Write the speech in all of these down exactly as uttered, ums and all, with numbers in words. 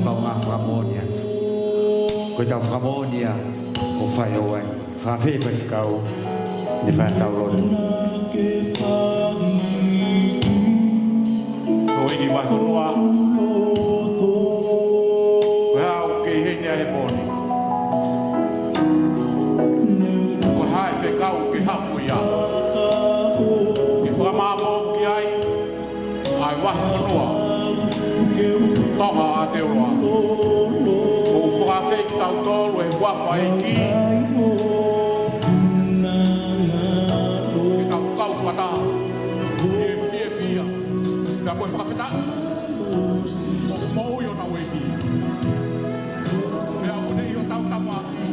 Mau ngā fakamoʻoni atu. Ko ʻetau fakamoʻoni ia ʻoku fai ʻo ʻoua ni. Fakafeʻiloaki kau ne fai ʻetau lotu. Ko eni vahefonua, ko e hā ʻoku ke ʻi heni ai he pō ni? Ko e hā e fekau ʻoku ke haʻu ai? Ke fakamāʻopoʻopo ki ai ʻa e vahefonua Tonga ʻo Aotearoa. ʻOku ou fakafeʻiloaki kitautolu he huafa ʻo e ʻEiki. Ke tau kau fakataha ʻi he fiefia, pea mo e fakafetaʻi ʻoku moʻui hotau ʻEiki. Pea ʻoku ne ʻi hotau tafaʻaki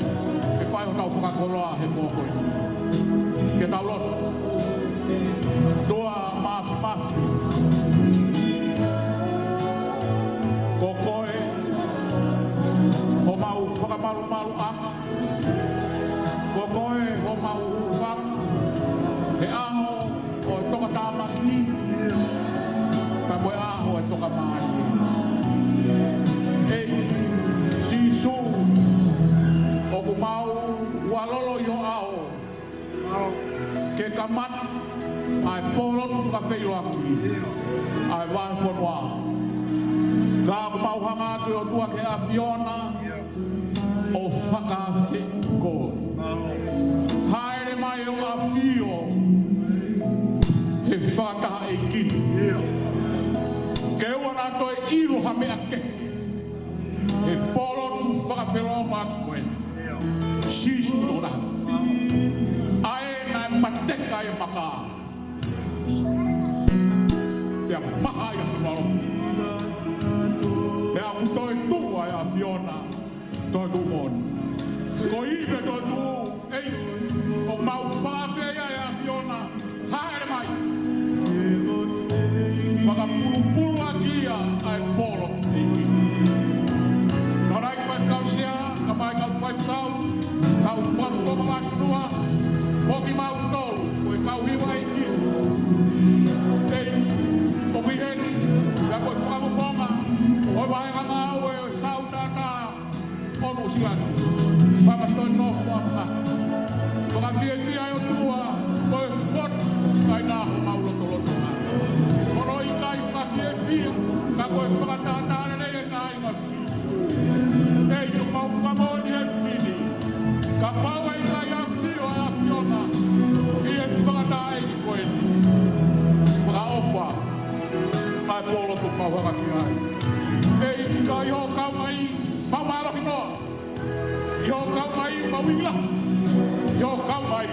ke fai hotau fakakoloa he pō ko eni. Ke tau lotu. ʻOtua Māfimafi, ko koe homau fakamalumaluʻanga, ko koe homau hūfanga he ʻaho ʻo e tokatāmaki, pea mo e ʻaho ʻo e tokamālie. ʻEiki Sīsū, ʻoku mau ʻalu lolo ʻi ho ʻao ke kamata ʻa e pōlotu fakafeʻiloaki ʻa e vahefonua. Ka ʻoku mau hanga atu ʻe ʻOtua ki he ʻAfiona ʻo fakafeʻiloaki koe. Hāʻele mai ʻo ʻafio he fakataha ʻEiki ni. Ke ʻoua naʻa toe ʻilo ha meʻa kehe he pōlotu fakafeʻiloaki ko eni. Sīsū tokotaha. ʻA ē naʻe mateka ʻi he maka, pea maha ʻi he fonua lotu, pea ʻoku toetuʻu ʻa e ʻAfiona, toetuʻu moʻoni. Ko e ivi ʻo e toetuʻu, ʻEiki, ʻoku mau fakafeʻiloaki ai ʻa e ʻAfiona. Hāʻele mai. Fakapulupulu ʻaki ia ʻa e pōlotu ʻEiki. Ka ʻoku ʻi ai e kau sea, ka ʻi ai e kau faifekau, kau fakafofonga vahefonua, mo kimautolu, ko e kau hiva ʻEiki. ʻEiki, ʻoku ʻi heni, pea ko e fakafofonga ʻo e vahenga ngāue ʻo e Sautata ʻo Nuʻusila ni. Pea mo e toe nofo ʻa e fakafiefia ʻa e ʻOtua, ko e fotu ʻa e ʻuhinga homau lotolotonga. Ko hono ʻikai fakafiefia, ka ko e fakatātā lelei ʻa e kāinga ʻo Sīsū. ʻEiki, ʻoku mau fakamoʻoni he efiafi ni, kapau ʻe ʻikai ʻafio ʻa e ʻAfiona ʻi he fakataha ʻEiki ko eni, fakaʻofa ʻa e pōlotu ʻoku mau hanga ki ai. ʻEiki, ka ʻi hoʻo kau mai, mau mālohi noa. ʻI hoʻo kau mai, mau ʻilo. ʻI hoʻo kau mai,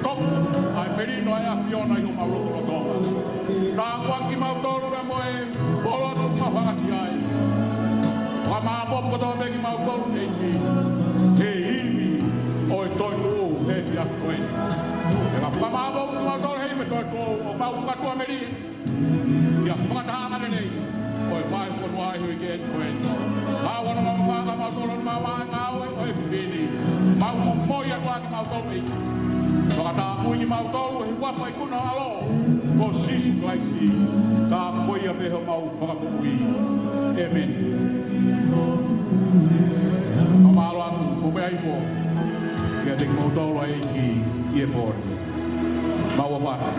toku ʻa e melino ʻa e ʻAfiona ʻi homau lotolotonga. Tāpuakiʻi kimautolu pea mo e pōlotu ʻoku mau hanga ki ai. Fakamāʻopoʻopo kotoa pē kimautolu ʻEiki, he ivi ʻo e toetuʻu he efiafi ko eni. Pea fakamāʻopoʻopo kimautolu he ivi ʻo e toetuʻu ʻoku mau fakatuʻamelie ki he fakatahaʻanga lelei ʻo e vahefonua ʻi he uike ko eni. Ka ʻoku ʻi ai ha mamafa ʻiate kimautolu ʻi he maama ʻo e ngāue ʻo e efiafi ni, mau momoi atu kimautolu ʻEiki. Fakatapui kimautolu he huafa ʻo ho ʻAlo ko Sīsū Kalaisi, ka ko ia pē homau Fakamoʻui. ʻĒmeni. Mau mālō atu, mo e meʻa ifo kiate kimoutolu ʻa e ʻEiki ʻi he pō ni. Mau ʻofa atu.